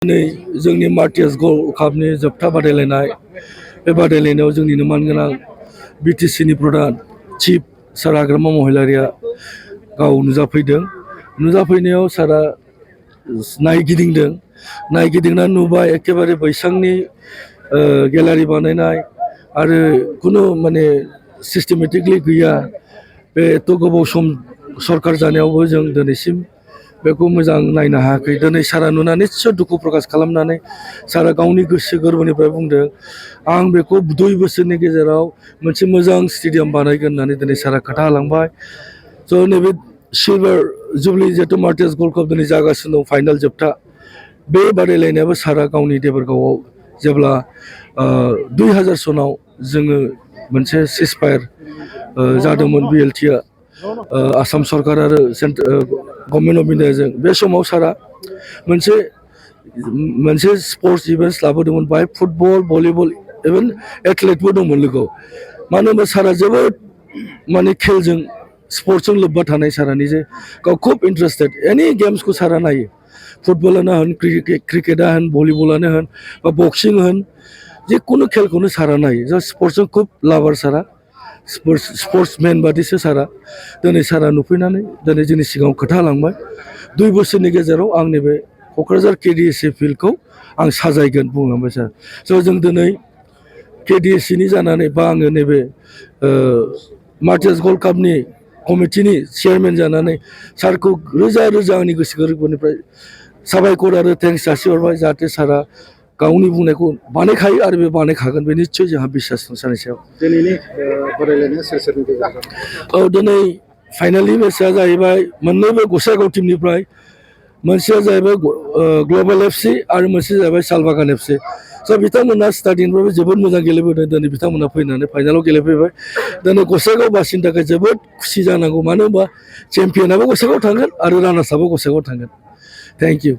दिनै जोंनि मार्टियास गल्ड कापनि जोबथा बादायलायनाय बे बादायलायनायाव जोंनिनो मानगोनां बिटिसिनि प्रधान चिफ सार हाग्रामा महिलारिया गाव नुजाफैदों। नुजाफैनायाव सारा नायगिदिंना नुबाय एखेबारे बैसांनि गेलारि बानायनाय आरो कुनु माने सिस्टेमेटिकलि गैया। बे एथ' गोबाव सम सरकार जानायावबो जों दिनैसिम बेखौ मोजां नायनो हायाखै। दिनै सारा नुनानै निस्सय दुखु प्रकाश खालामनानै सारा गावनि गोसो गोरबोनिफ्राय बुंदों आं बेखौ 2 बोसोरनि गेजेराव मोनसे मोजां स्टेडियाम बानायगोन होननानै दिनै सारा खोथा होलांबाय। स' नैबे सिलभार जुबलि जिहेतु मार्टियास गल्ड काप दिनै जागासिनो दं फाइनाल जोबथा बे बादायलायनायाबो सारा गावनि देबरगावआव जेब्ला 2000 सनाव जोङो मोनसे सिजफायार जादोंमोन बिएलटिआ आसाम सरकार आरो गभर्नमेन्ट अफ इन्डियाजों बे समाव सारा मोनसे स्पर्ट्स इभेन्ट्स लाबोदोंमोन। बाहाय फुटबल भलिबल इभेन एथलेटबो दंमोन लोगोआव। मानो होनबा सारा जोबोद माने खेलजों स्पर्ट्सजों लोब्बा थानाय सारानि जे गाव खुब इन्टारेस्टेड एनि गेम्सखौ सारा नायो। फुटबलानो होन क्रिकेटआ होन भलिबलानो होन बा बक्सिं होन जिखुनु खेलखौनो सारा नायो। जास्ट स्पर्ट्सजों खुब लाभार सारा स्पर्ट्समेन बादिसो सारा। दिनै सारा नुफैनानै दिनै जोंनि सिगाङाव खोथा होलांबाय 2 बोसोरनि गेजेराव आं नैबे क'क्राझार केडिएसए फिल्डखौ आं साजायगोन बुंलांबाय सार। स' जों दिनै केडिएसएनि जानानै बा आङो नैबे मार्टियास गल्ड कापनि कमिटिनि चेयारमेन जानानै सारखौ रोजा रोजा आंनि गोसो गोरबोनिफ्राय साबायखर आरो थेंक्स जासिहरबाय। जाहाथे सारा गावनि बुंनायखौ बानायखायो आरो बे बानायखागोन बे निस्सय जोंहा बिसास दं सारनि सायाव। दिनैनि बादायलायनाया सोरनि गेजेरजों? दिनै फाइनालि मेचआ जाहैबाय मोननैबो गसाइगाव टीमनिफ्राय। मोनसेया जाहैबाय ग्लबेल एफसि आरो मोनसेया जाहैबाय सालबागान एफसि। स' बिथांमोना स्टार्टिंनिफ्रायबो जोबोद मोजां गेलेबोदों। दिनै बिथांमोना फैनानै फाइनालाव गेलेफैबाय। दिनै गसाइगाव बासिनि थाखाय जोबोद खुसि जानांगौ। मानो होनबा चेम्पियनाबो गसाइगाव थांगोन आरो रानार्सआबो गसाइगाव थांगोन। Thank you.